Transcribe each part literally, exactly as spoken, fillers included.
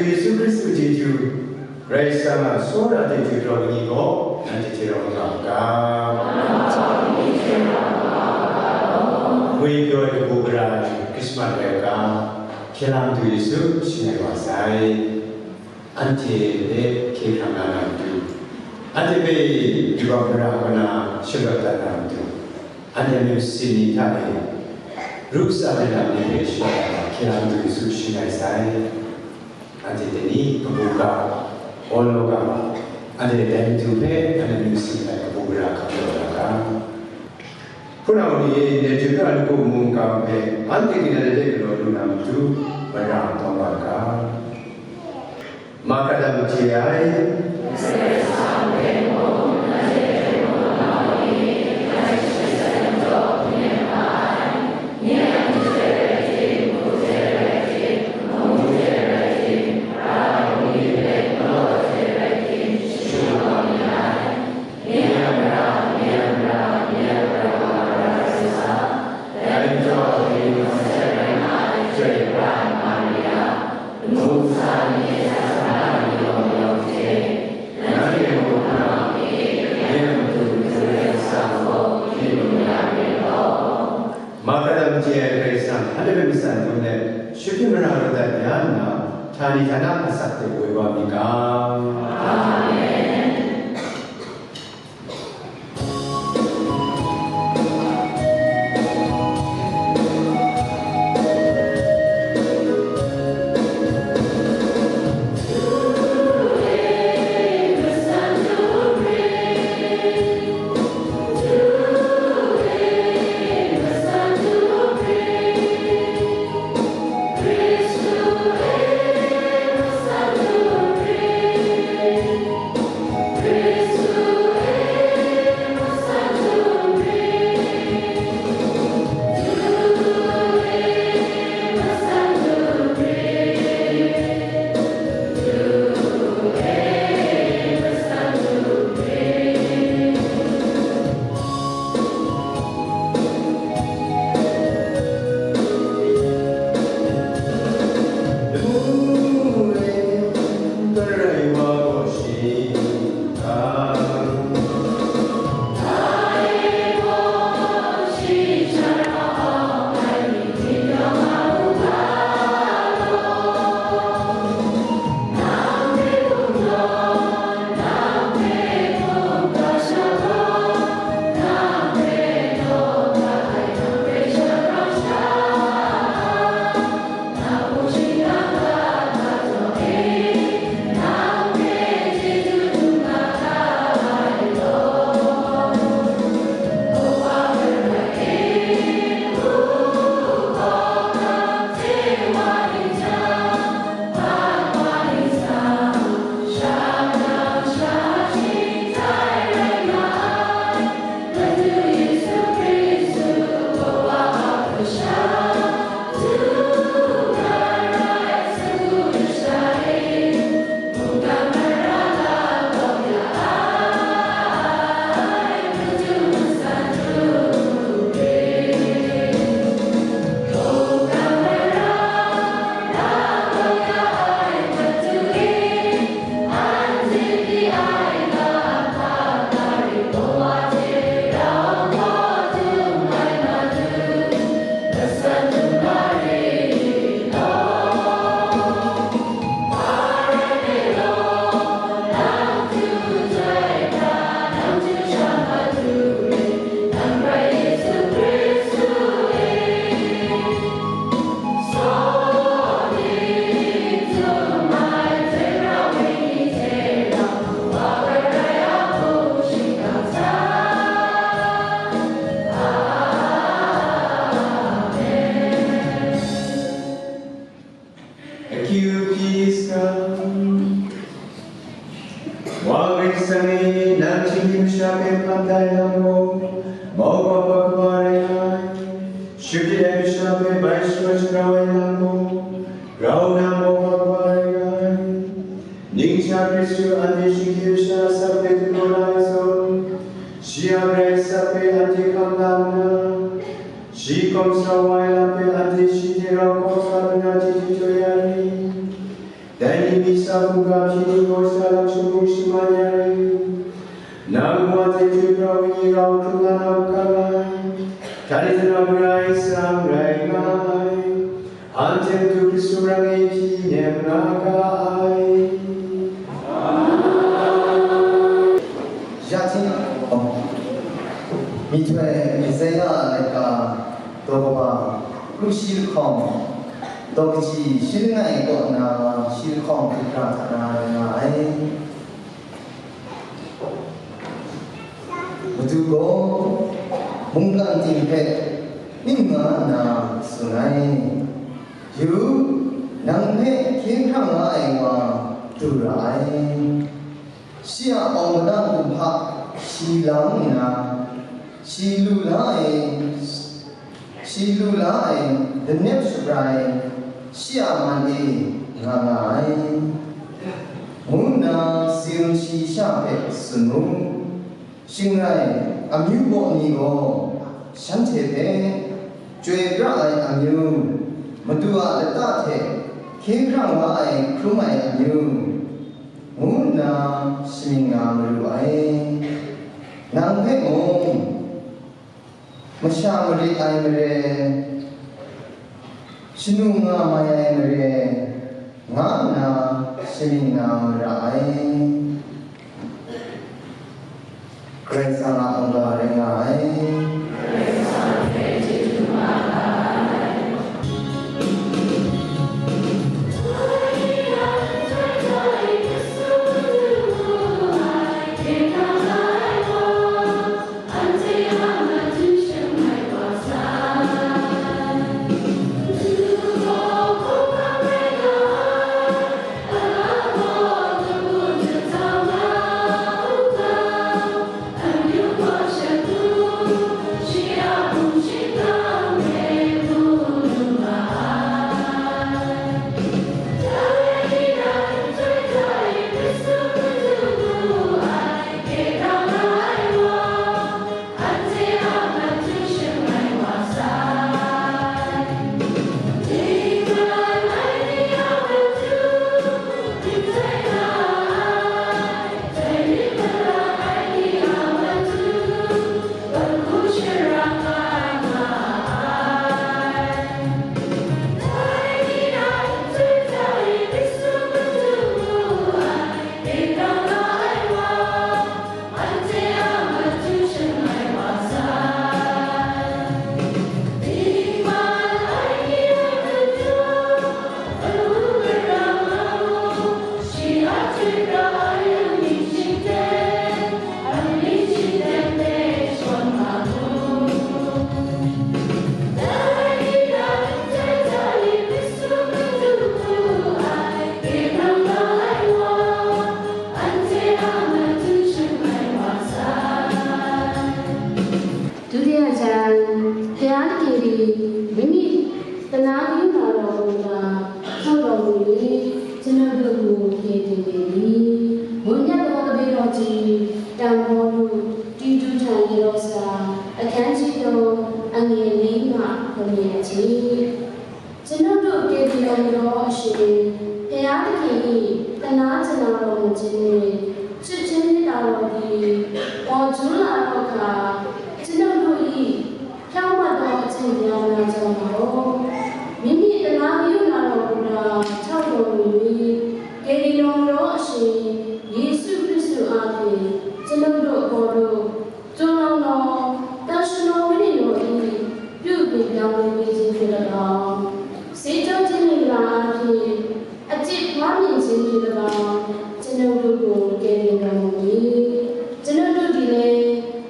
Yesu Hkristu chyeju, Karai Kasang a tsawra chyeju rau ni gaw, nanhte hte rau nga u ga. Ngwi pyaw ai kabu gara ni Krismas rai u ga, hkye la Madu Yesu shing rai wa sai. Anhte hpe hkye hkrang la na matu, anhte hpe yubak mara kaw na shalawt dat na matu, anhte myit masin ni hta e, ru kasa rai na myit hpe shawng ai hkye la Madu Yesu shing rai sai. Anhte dai ni kabu ga, awlaw ga, anhte dai Madu hpe anhte myit masin ai kabu gara hkam taw na ga. Hpunau ni e, dai Juda laku mungkan hpe anhte kaning rai de galaw lu na matu, mara taw nga ga. Makadam chye ai. Makadam chye ai Karai Kasang, hpa de matsan dum let, shut hpyi mara rawt dat ya nna, htani htana asak hte woi wa mi ga. Amen. Akyu hpyi saga. Wa Karai Kasang e, nang htingnu masha hpe hkam da ai lam gaw, mau hpa hpa kaba rai nga ai. Shut hpyi ai masha hpe bai sharawt shagrau ai lam gaw, grau na mau hpa kaba rai nga ai. Ning hta Hkristu anhte shingkye masha asak hpe du na ai zawn, shi a Karai asak hpe anhte hkam la nna, shi hkawm sa wa ai lam hpe anhte shi hte rau hkawm sa lu na chyeju chyaw ya ai ni? Dai ni mi sa hkungga hpyi ni gaw sa lam shangun shaman ai, nang wa chyeju pra ai ni rau hkrum nga na u ga ai, hta rai zawn na Karai Kasang rai nga ai, anhte Madu Hkristu rang e hpyi nem nga ga ai. Ya hte, oh, myihtoi Isaya a laika daw kaba, kru shi lahkawng, daw kaji shi langai kaw nna shi lahkawng hkra hta na rai nga ai. Madu gaw mungkan ting hpe ning nga nna tsun ai, "Yu, nang hpe hkye hkrang la ai wa du ra ai. Shi a awng madang kumhpa shi lang nna, shi lu la ai, shi lu la ai lanep shabrai shi a man e nga nga ai," ngu nna tsin shi sha hpe tsun mu. Shing rai, amyu baw ni gaw shanhte hpe chyoi pra ai amyu, Madu a lata hte hkye hkrang wa ai hkrum ai amyu, ngu nna shamin nga maru ai. Nang hpe mung, masha marit ai mare, shanu nga mai ai mare, nga nna shamin nga mara ai. Karai Kasang a mungga rai nga ai. Dutiya jan, Hkristu ni, mimi tana kyu na rawng nna, hkawng rawng nni, Chanalu mung hkye ting e ni, ngun ya gaw kabe rawng ji, Tam Pawlu, Titu hta Yerosa, ahkyan shi taw, angye lima hkawng ni a hti. Chanalu kedi lam law ashin, Hkristu ni, tana tana rawng nni, chit chyim ni ta rawng di, gaw ju la rawng hka, Chanalu i, Hkyang mat gaw a chyen bya na jang gaw, mimi tana mayu na rawng nna, htau taw lu mi, Galilawng law ashin, Yesu Hkristu a hpyi, Chanalu Pawlu, Tun Lang Naw, Tan Shanaw Wenyi Naw i, pyu byin byang ai ni hte laga, Satan htingnu ra a hpyi, Achit wa myin hpyi laga, Chanalu mung kye rin rawng mu ni? Chanalu di le,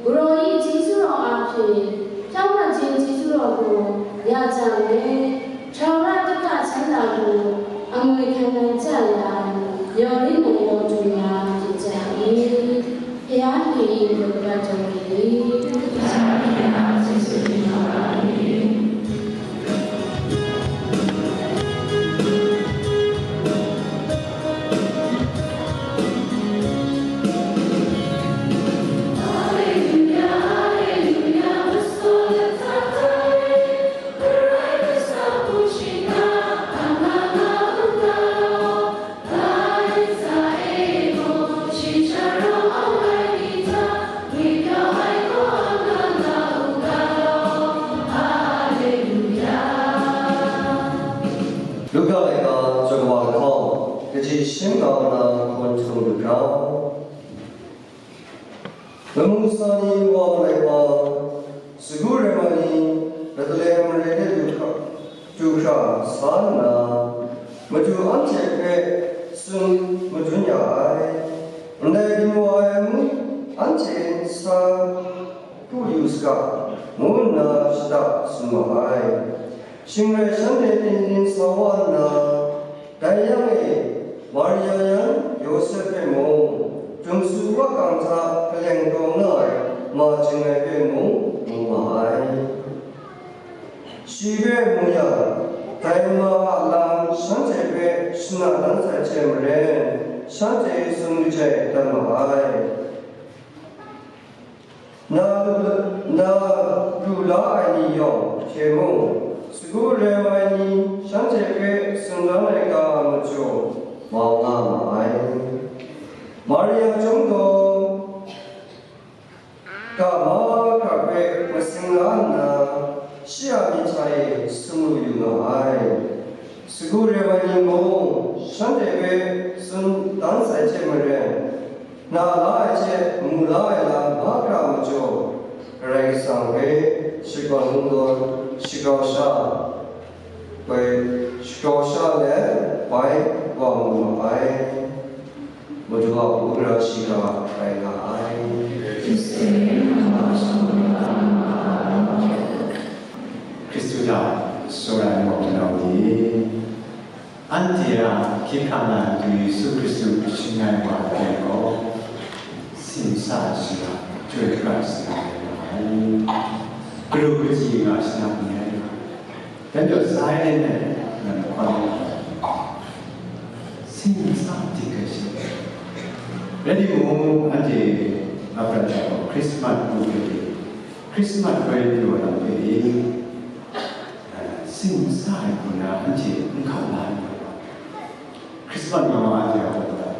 garaw yi Jesu rau a hpyi, hpyang mat yin Jesu rau gaw, ya jang le, hkrau ra dika htan na gaw, angwi hkan nan ja ya, yawng rin ai yawng dum ya, yin ja ai. Hkristu ni mung laga jaw ai ni? Shim nga na hkawn htung lu hkra, lamu sa ni wa malai wa, sagu rem ai ni, Betlehem mare de du hkra, du hkra sa nna, Madu anhte hpe tsun madun ya ai. Ndai gamu ai amu anhte sa pru yu saga, ngu nna shada tsun ma ai. Shing rai shanhte tingning sa wa nna, dai yang e, Maria yan Yawsep hpe mung, Jungsu Wa kang hta kaleng taw nga ai ma ching ai hpe mung mu ma ai. Shi hpe mu yang, dai ma a lam shanhte hpe shana dan sai hte maren, shanhte tsun kajai dat ma ai. Na, na pru la ai ni yawng hte mung, sagu rem ai ni shanhte hpe tsun dan ai ga majaw mau nga ma ai. Maria chyawm gaw, ga mahkra hpe masing la nna, shi a myit hta e sumru yu nga ai. Sagu rem ai ni mung, shanhte hpe tsun dan sai hte maren, na la ai hte mu la ai lam mahkra majaw, Karai Kasang hpe shakawn lungdawn, shagrau sha, bai, shagrau sha let bai wa mu ma ai. Madu a wunpawng shiga rai nga ai. Hkristu hta tsawra ai mawk ni, anhte a hkye hkrang na Madu Yesu Hkristu shing ai wa hte gaw, simsa ai shing a chyoi pra ai shing a rai nga ai. Galu kaji nga shing a ni ai. Dai majaw, silent ai, nang hkawn ai, simsa dik ai shi. Rai timung, anhte nga prat ai gaw, Christmas pru hpe, Christmas bai pru ai lam hpe, simsa ai hku na anhte n hkap la ai. Christmas nga ma anhte a gaw,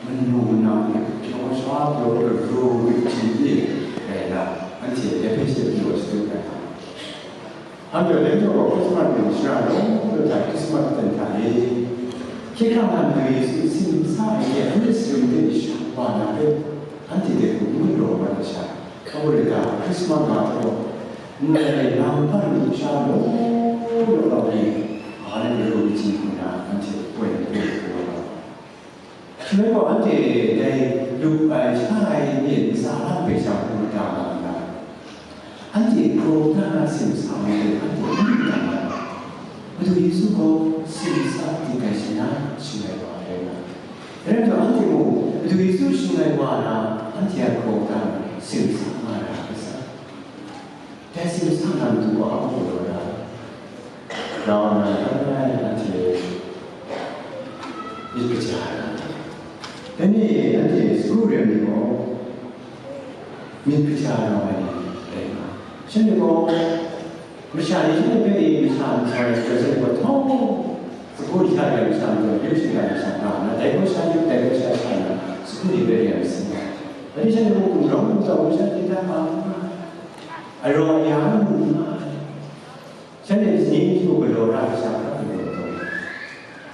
manu mana ni pyaw sha pyaw daru chyi ni rai na, anhte dai hpe she pyaw shatup ai. Anhte dai majaw gaw Christmas ni shara lawm lawm hta Christmas ten hta e, hkye hkrang na Madu Yesu simsa ai hte anhte tsun de sha wa na hpe, anhte de hku n galaw ai masha, hkawhkam Christmas nga hte gaw, ndai lam hpa ni sha lawm lawm ni, ga ni garu kaji hku na anhte poi n poi hku wa ai. Shaloi gaw, anhte dai lup ai, sha ai myit ntsa lam hpe sha hku da nga nna, anhte hkraw da na simsa ai hte anhte n myit dang ai. Madu Yesu gaw simsa dik ai shing na shing ai wa rai nga ai. Dai rai nna, anhte mung Madu Yesu shing ai wa na, anhte a hkraw da na simsa nga na hkra sa. Dai simsa na matu gaw a hku galaw ra, grau nna langai anhte myit kaja ai. Dai ni anhte sagu rem ni gaw myit kaja nau ai ni rai nga. Shanhte gaw masha ni shanhte hpe e masha ntsa rai hkoi shanhte gaw htawng, sagu ni hta rai masha ntsa, yu shing rai masha nga nna, dai gaw sha yu, dai gaw sha sha nna, sagu ni hpe rai ai masin nga ai. Dai ni shanhte mung gumrawng gumlau shanhte hta ma nga ai. Araw aya mu nga ai. Shanhte ni hku galaw ra ai sha hkra galaw taw.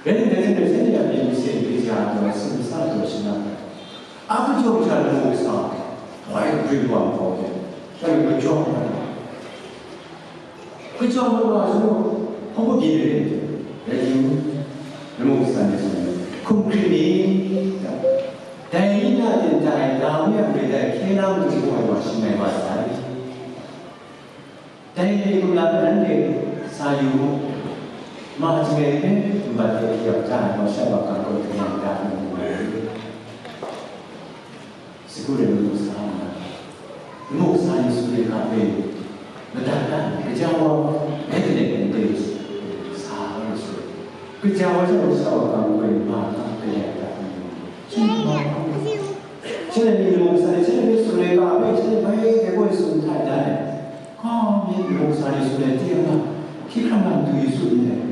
Rai nna, shanhte, shanhte a myit masin kaja taw, simsa taw shana ai. A kajawng hta lamu kasa, wai grin wa hkau hte, shanhte kajawng na, kajawng na wa sha, hkawhkam byin ai rai yu, lamu kasa ni sha, hkum hkrit ni, dai ni na tin dai, Dawi a mare dai hkye la matu ai wa shing ai wa sai. Dai ni hkum la hpe nanhte sa yu mu, ma jahkrum hpe nbat de yak ja ai gaw sha wa kang kaw hkring yang da ai mu ai. Sagu rai lamu sa nna, lamu sa ni sumsing hka hpe madat dat nna, gaja wa, Betlehem de sa wa ai su. Gaja wa sha gaw sha wa kang kaw ma hta kaleng da ai mu. Shanhte ni lamu sa ni, shanhte ni sumsing hka hpe, shanhte bai dai gaw sumsing hta dan ai. Hka mi lamu sa ni sumsing hte nga, hkye hkrang na Madu Yesu n dai.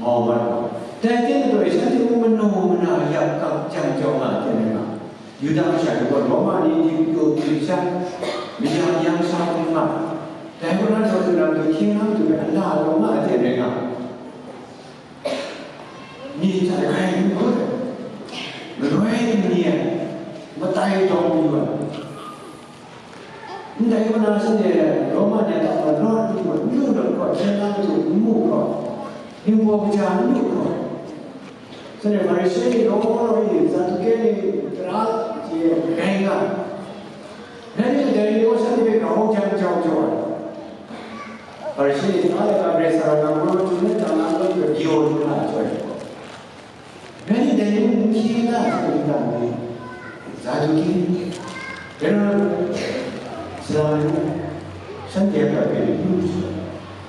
Mau mat gaw, dai hte matu e shanhte mung manu mana yak kap jang jau nga ai hte rai nga, Yuda masha ni gaw Roma ni dik pyaw dik sha, mayang yang sha hkrum nga, dai kaw na jaw du na matu hkying hkam du ai ala rau nga ai hte rai nga, myit hta grai n hkut Shanhte Roma ni a tau gaw, rawt lu gaw, n lu rawt gaw, hkyen la matu n mu gaw, hpyen baw kaja n lu gaw, shanhte Hparishe ni law law e, Saduke ni tara chye rai nga, rai nna, dai ni gaw shanhte hpe grau jang jau jau ai. Hparishe ni tara laika, Karai Kasang a nang gaw chyu let ga nga, ngu nna pyaw lu na ai chyawm. Rai nna, dai ni mung n hkye la ai hte, ningnan ni, Saduke ni, Herod, salang ni, shanhte a prat hpe lu lu,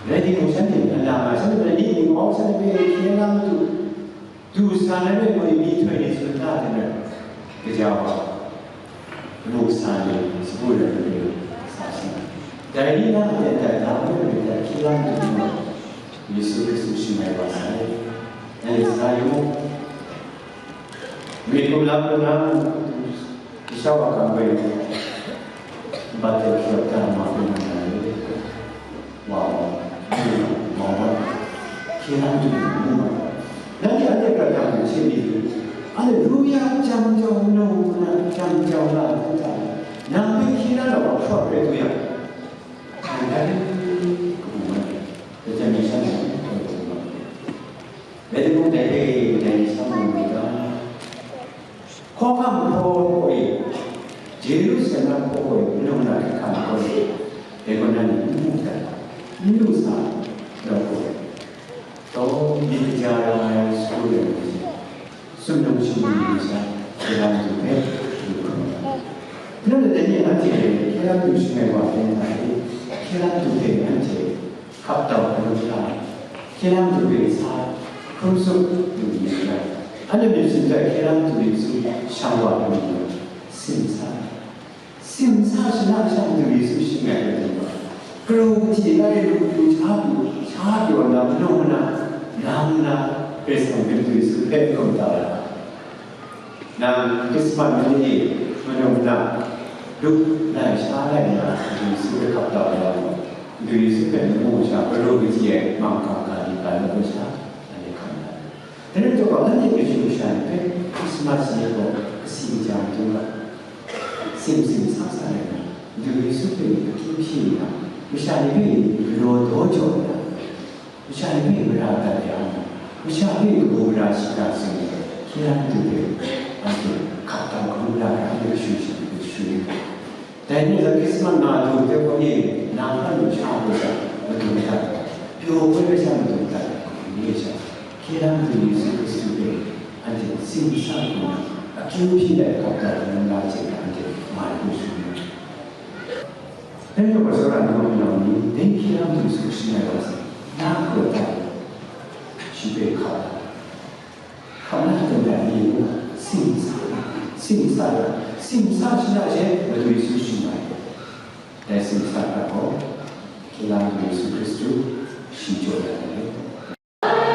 rai timung, shanhte n la nga, shanhte hpe ni ning wau, shanhte hpe hkye la matu, du sa na rai gaw, myihtoi ni tsun da hte maren, gaja wa, Kabu kasa ni, sagu rai ni, sa shi. Dai ni na a ten dai da, woi rai dai, hkye la matu, Yesu Hkristu shing ai wa sai. Nang sa yu mu. Myit kumla kumla, Kasha wa kang bai, bat de hkyawt da ma, kumla na le. Wa wa, wa wa, hkye la matu mu ma. Nanhte anhte prat da hte hte myit yu. Aleluya, jam jau nau na, jam jau na, nta. Nang hpe hkye la na wa hkrawt rai du yang, htan dan kabu mat, kajan mi shan ai, kabu mat. Rai timung, dai hpe dai ni sa mu myit ga. Hkawhkam hpaw hpaw e, Jerusalem hpaw hpaw e, manu na hkrit hkam hpaw e, dai gaw na ni n mu dat, n lu sa, lau hpaw e, taw, myit kaja ra ai sagu rai nme hte, sumnung sumri yu sha, hkye la matu hpe lu hkrum ai. Nang dai ni anhte hkye la matu shing ai wa hpe n ta i? Hkye la matu hpe anhte hkap tau hkrum hkra, hkye la matu hpe sa hkrum tsup lu yu rai. Anhte myit sumsat hkye la matu hpe tsun shang wa lu yu, simsa, simsa shana sha matu Yesu shing ai hpe du wa, karaw kahti lai lu lu sha pyi, sha pyi wa na, manu mana, nang nna, Karai Kasang hpe matu Yesu hpe hkrum da ai. Nang Krismas ni e, manu na, lup lai sha lai nna, Madu Yesu hpe hkap tau ya mu. Madu Yesu hpe n mu sha, karaw kahti ai manggang ga di ga lu ai sha, anhte hkam na. Dai rai taw gaw, anhte kashu kasha ni hpe Krismas ni gaw kasi kaja matu ga, sim sim sa sa ai nna, Madu Yesu hpe akyu hpyi nna, masha ni hpe galaw daw jaw nna, masha ni hpe mara dat ya nna, masha hpe kabu gara shada tsun ai, hkye la matu hpe anhte hkap tau hkrum la ai, anhte kashu sha ni hpe shu yu ai. Dai ni hta Krismas nga du hte gaw, e, nang hpa lu sha hpe sha madu madat ai, pyaw poi hpe sha madu madat ai, hkrum yu ai sha, hkye la matu Yesu Hkristu hpe anhte simsa hkrum nna, akyu hpyi ai hkap tau hkrum la ai hte anhte mai hku shu yu ai. Dai majaw, Barcelona ni mung nau ni, dai hkye la matu Yesu shing ai wa sai, na hkrum ai, shi hpe hkap ai. Hkap na hten ai ni mung, simsa, simsa, simsa shana she Madu Yesu shing ai. Dai simsa hkra gaw, hkye la matu Yesu Hkristu shi jaw ya ai.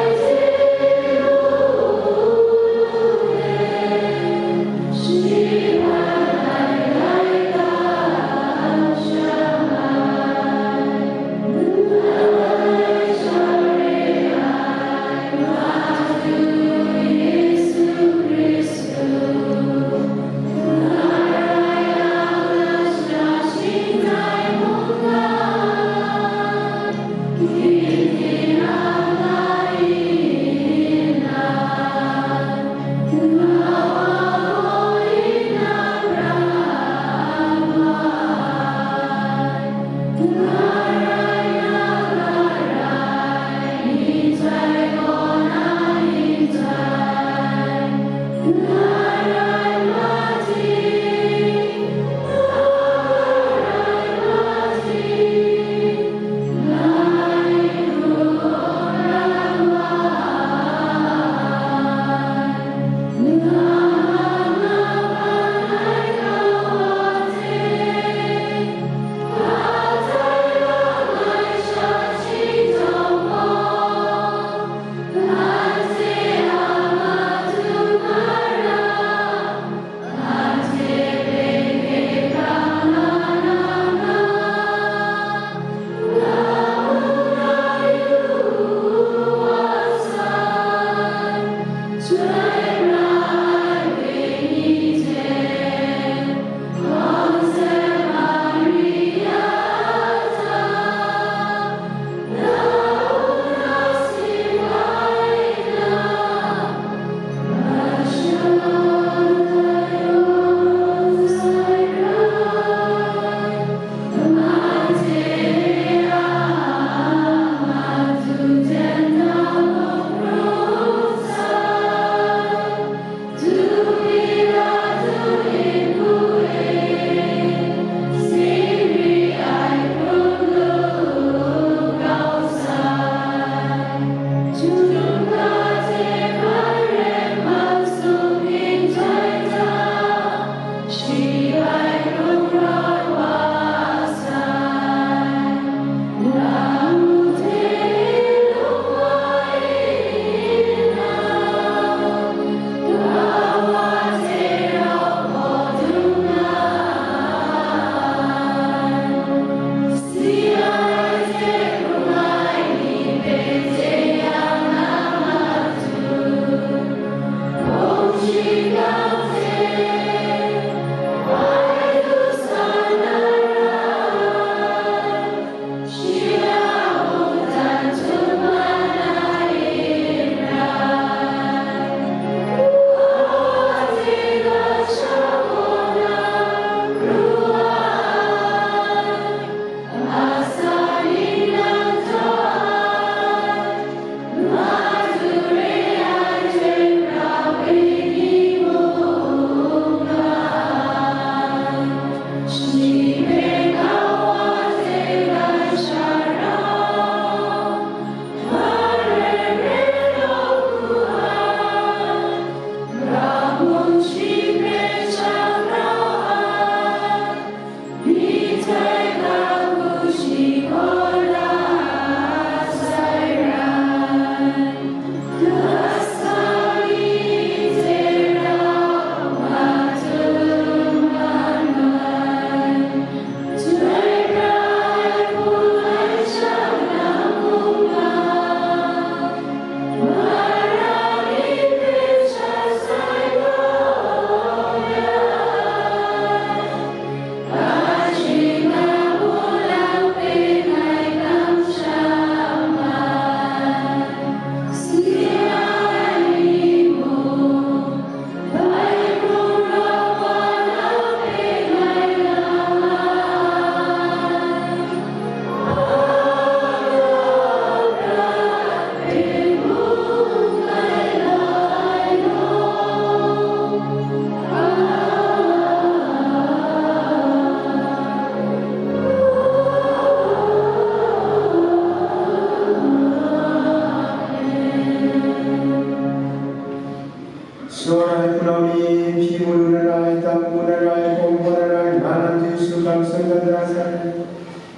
Nau ni hpyi mu lu na rai, tam mu na rai, hpawng hpaw na rai, nga lam hte su hkam tsun dat ra sai.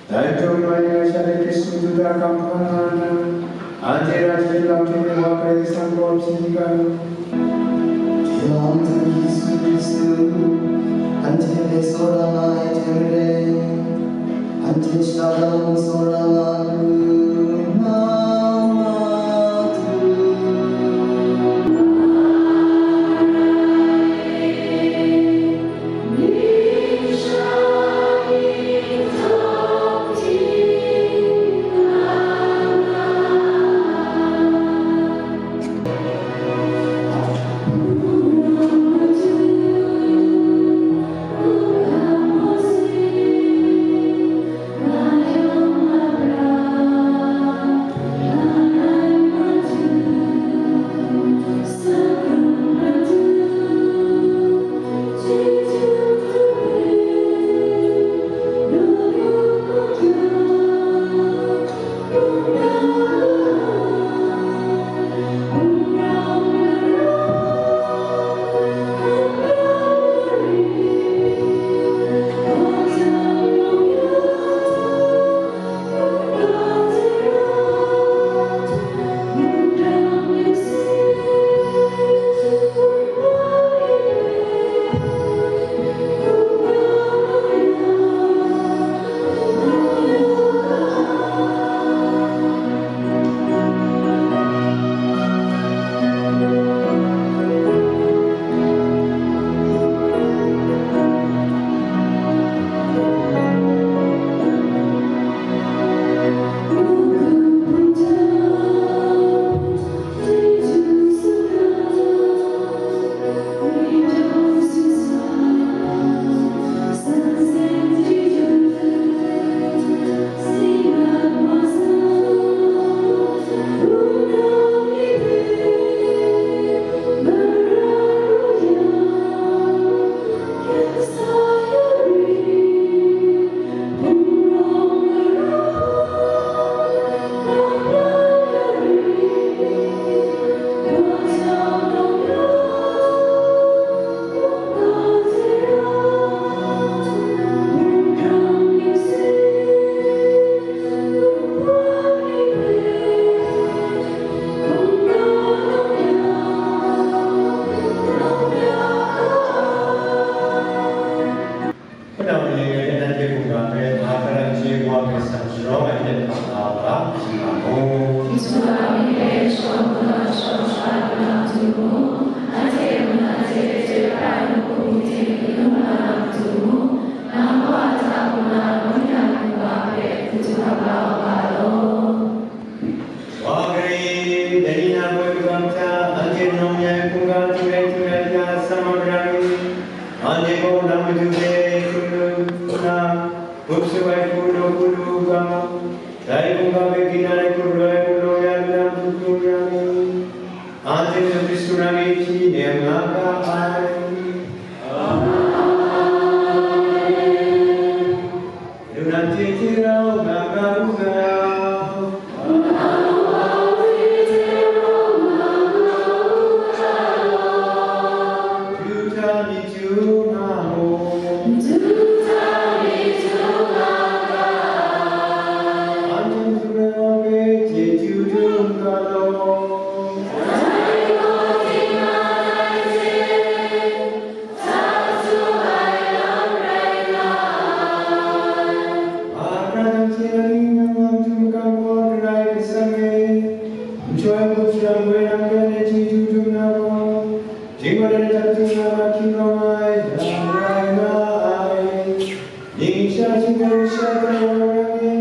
Dai hpang mai nga sha de Hkristu du da hkam hpa nga na, anhte ra hte lam hte wa Karai Kasang gaw hpyi ga. Yawng hte Yesu Hkristu, anhte hpe tsawra nga ai hte maren, anhte shada mung tsawra nga lu na matu. Hpunau ni ngai nanhte mungga hpe, Makaran chye wa hpe san sharawng ai hte hkap la u ga, hpyi nga mu. Wa grai, dai ni na poi kaba hta, anhte nawng ai hkungga htingrai htingrai hta samang ra mi, anhte gaw lam madu hpe hkrung lu nna, hpup su ai hku naw hku lu u ga, dai hkungga hpe grin ai hku rai hku law ya lu na hku hkrung ra mi, anhte Yesu Hkristu na myit hpyi nem nga ga ai. Amen. Lu na hte hte rau nga nga u ga. Duhta mi tu nga mu. Anhte hpe chyeju dum ga law. Hkra nang hte na ning nang lam htum ga gaw Karai Kasang e, nhtoi hku shadawn woi nang yan e chyeju dum na gaw, Jingwan ai hta htung na hkying rawng ai, yang rai nga ai. Ning sha shinggan sha hta rawng ai,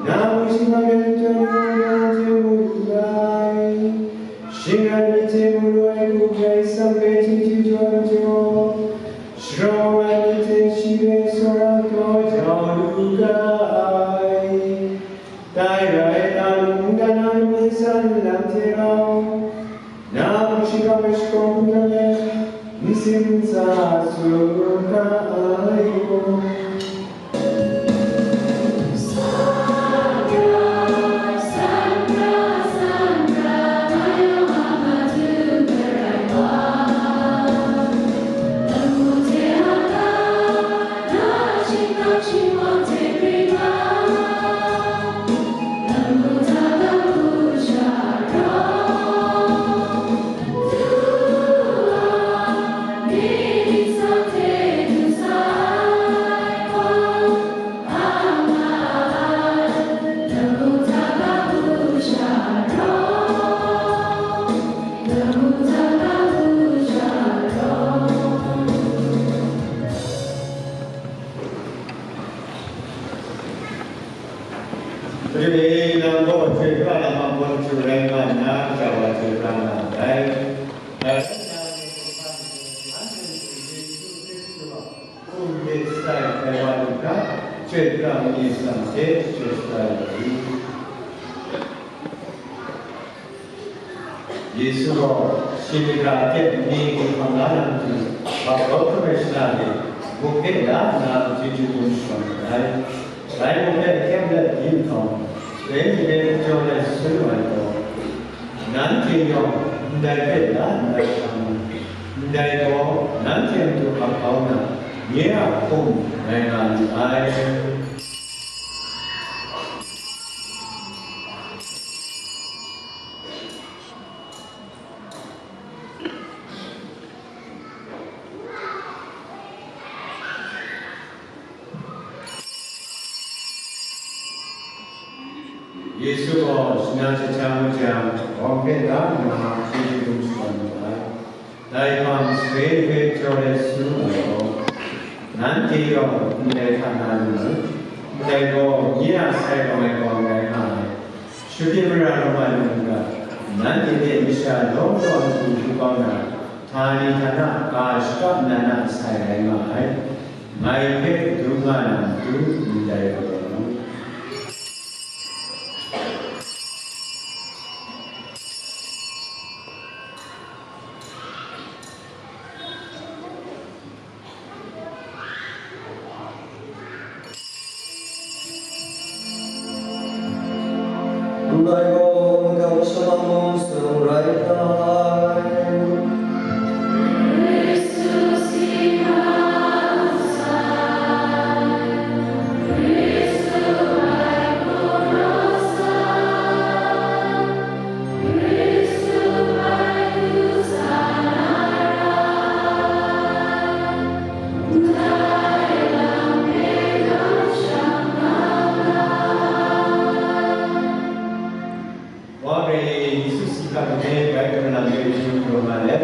na mung shi hpa hpe n tawn ai, anhte mu li ai. Shing rai myit hte mu lu ai hku Karai Kasang hpe chyeju jaw ai majaw, sharawng ai myit hte shi hpe tsawra kau jau lu ga ai. Dai rai na, mungdan na mung san lam hte rau, na mung shi hpa hpe shakawn hpungdan let, nsin ntsa tsun ga ai gaw. Wa lu hkra, chyoi pra ma ni atsam hte chyoi shara yu ai. Yesu gaw shi mada hte ni ginhkawm la na matu, hpa grau hkrum ai shana de, muk hpe la nna chyeju dum shakawn wu ai. Dai muk hpe ahkyen let byin nhtawm, sape ni hpe jaw let sun wu ai gaw, nanhte yawng ndai hpe la nna hkam, ndai gaw nanhte a matu ap kau na, nye a hkum rai nga lu ai. Yesu gaw shana jahta mu jang, shagawng hpe la nna chyeju dum shakawn wu ai. Dai hpang sape hpe jaw let sun wu ai gaw, nanhte yawng ndai hta na lu mu, ndai gaw nye a sai rawng ai gaw rai nga ai. Shagrin mara rawng ai mung ga, nanhte hte masha lawm lawm hku hkru kau na, htani htana ga shakap nnan a sai rai nga ai. Ngai hpe dum nga na matu ndai gaw rai mu. Ndai gaw makam shamang mung sung rai nga ai. Wa hpe Yesu si hkap nme bai hkrum lam hpe hkrum nga let,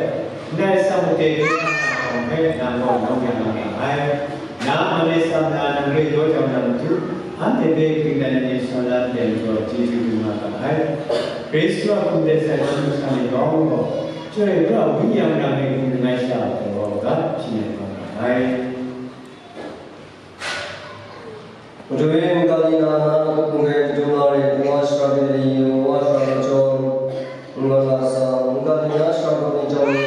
ndai atsam made hkye hkrang na hkawng hpe nang gaw nawng ya nga ga ai. Na a man e tsam na nang re yaw jau na matu, anhte hpe kring ai ni shawng la nten jaw chyeju dum nga ga ai. Hkristu a hkum de sai hkrum hkam ni yawng gaw, Chyoi pra Wenyi a mara me hkum langai sha a poi wa u ga, hpyi ai wa nga ai. Madu e, mungga ni na na a hpung hpe kadum la re, nwa shara de ni, nwa shara majaw, nwa la sa, mungga ni na shara ni jaw ni,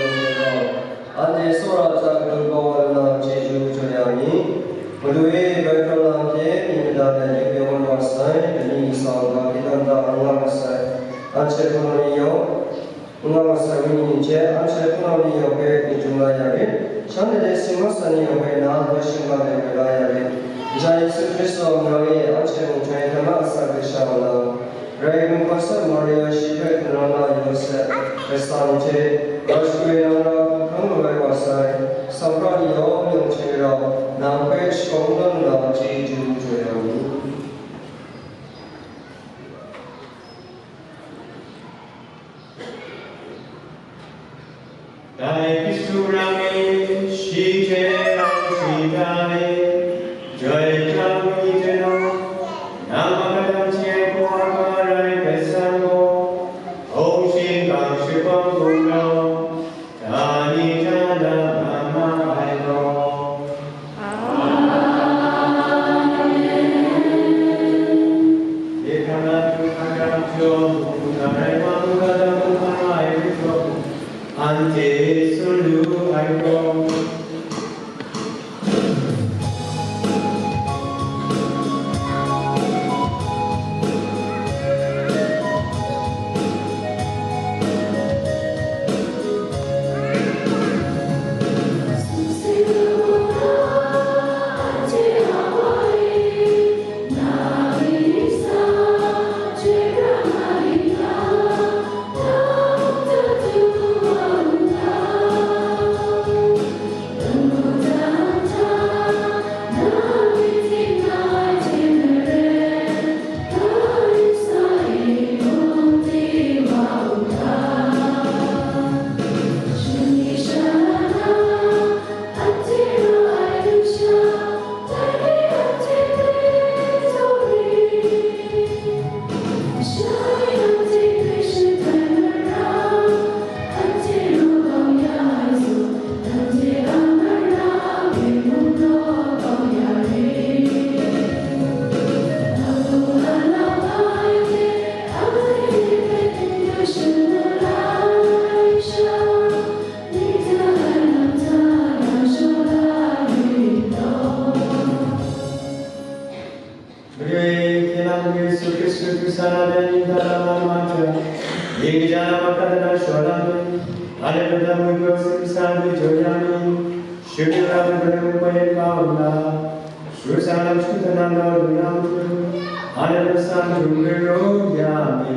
anhte tsawra hta kadum kau wa lu na, chyeju jaw ya mi. Madu e, bai hkram lam hte myit mada ai yu pyaw wa sai, dai ni sa u ga, hkye tang da, n nga ma sai, anhte hpunau ni yawng, n nga ma sai, wenyi ni hte anhte hpunau ni yawng hpe myit dum la ya rit. Shanhte hte singlaw san ni yawng hpe na loi shingkang de woi la ya rit. Kaja Yesu Hkristu a mung e, anhte mung hkrai hkrai na asak hte sha wa na, Karai Kasang hpawt sat Maria, shi hpe hpunau na Yawsep, Kaisa ni hte, ga shagwi na ra hkungga lu ai wa sai, sanghkra ni yawng yawng hte rau, nang hpe shakawn kungdawn nna chyeju jaw ya u. Dai Hkristu rang e, shi hte rau shi da e, Chyoi pra Wenyi hte nawng, nang a gadang hte hpaw a ga rai hpe san gaw, hpung shingkang shapawng gumlau, htani htana nga ma ai gaw. Amen. Anhte tsun lu ai gaw, Haleluya, ngwi pyaw simsa di jaw ya mi, shut yu ra, Karai Kasang mung kau yen kau nna, shagu sa lam shagu hta na law lu na matu, haleluya, htung rai rawng ya mi.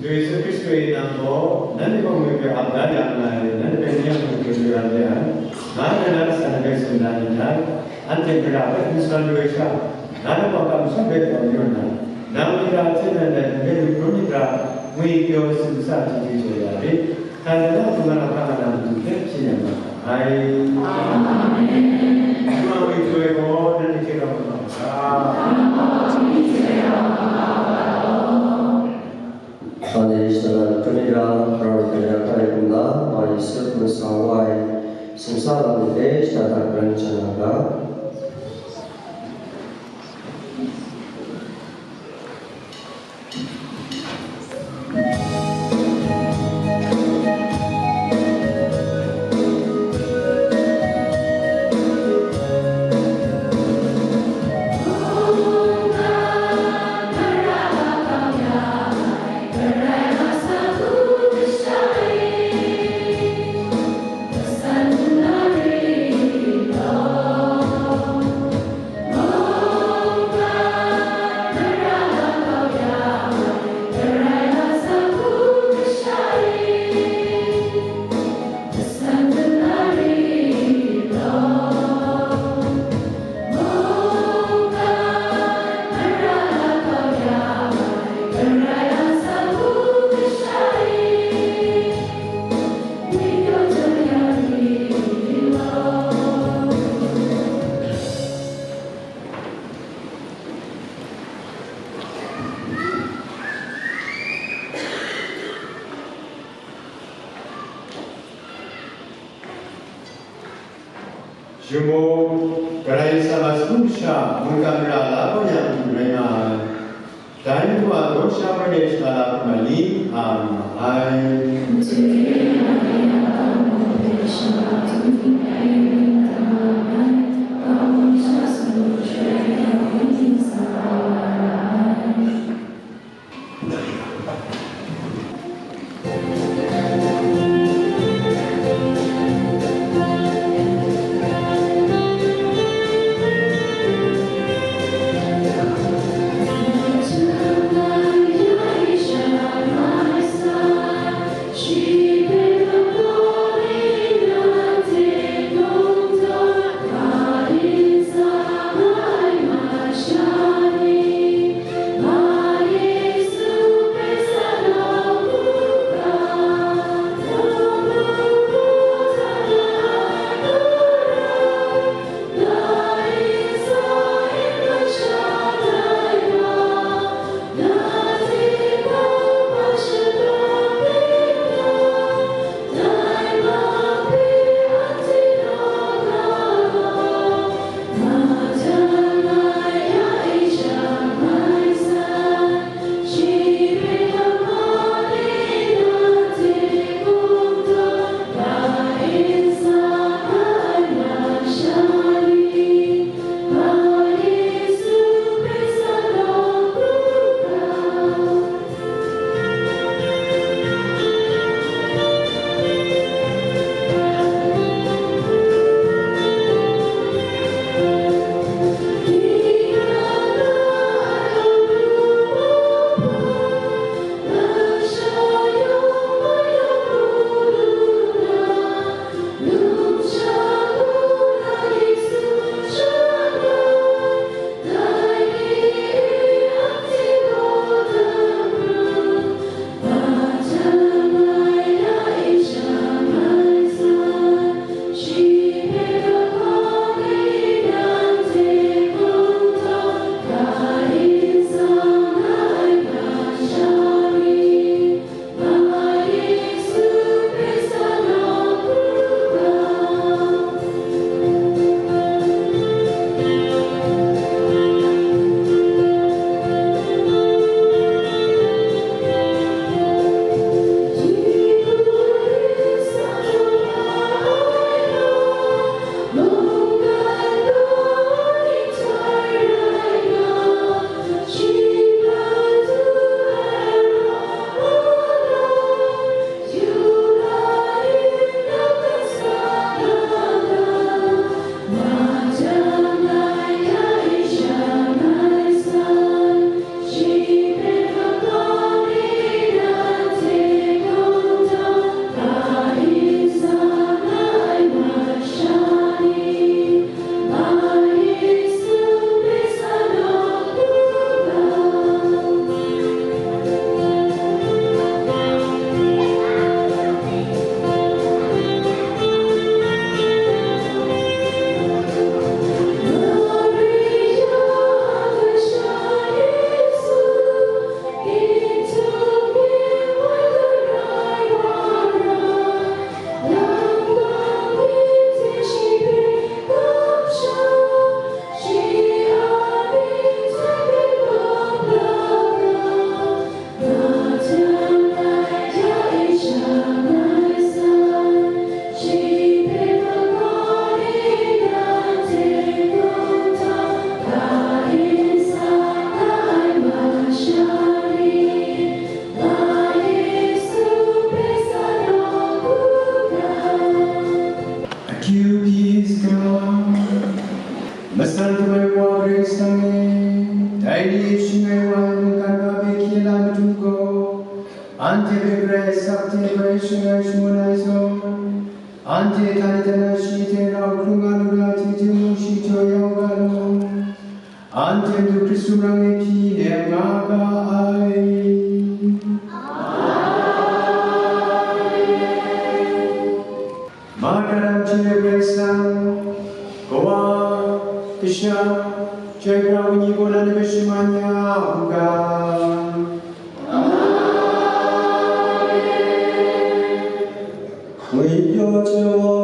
Yesu Hkristu e nang gaw, nanhte gaw ngwi pyaw ap da ya nngai, nanhte hpe ni yang hkrit lu ya re ai, nga nna na kasa hpe tsun da ni hta, anhte mara hpe n sawn lu ai sha, na law kap masha hpe taw yu nna, nang mara hte nan dai hpe myit hkrum myit ra, ngwi pyaw simsa chyeju jaw ya rit. Hkrai nna hkungga hkra nga na matu hpe hpyi na ma ai. Amen. Shawng nhtoi gaw nanhte hte rau nga nga ga. Hkrai nna, shana hkrum myit ra, rau hkrai na hkrai hkrum la, Wa Yesu hpung sa wa ai, sumsa lam ni hte shada hta hkran shana ga. Yu mu, Karai Kasang a sagu masha mungkan mara la kau yang matu rai nga ai. Dai matu a daw sha hpe shada la hkrum ai ni a nga ma ai. Peace, come. Masan htum ai Wa Karai Kasang e, dai ni e shing ai wa ai mungkan ga hpe hkye la matu gaw, anhte hpe Karai a sakse bai shangai shangun ai zawn, anhte htani htana shi hte rau hkrung nga lu na hte hte mung shi jaw ya u ga law. Anhte matu Hkristu rang e hpyi nem nga ga ai. Mara lam hte Karai Kasang, Kawa, Kasha, Chyoi Pra Wenyi gaw na hpe shaman ya u ga. Ngwi pyaw chyaw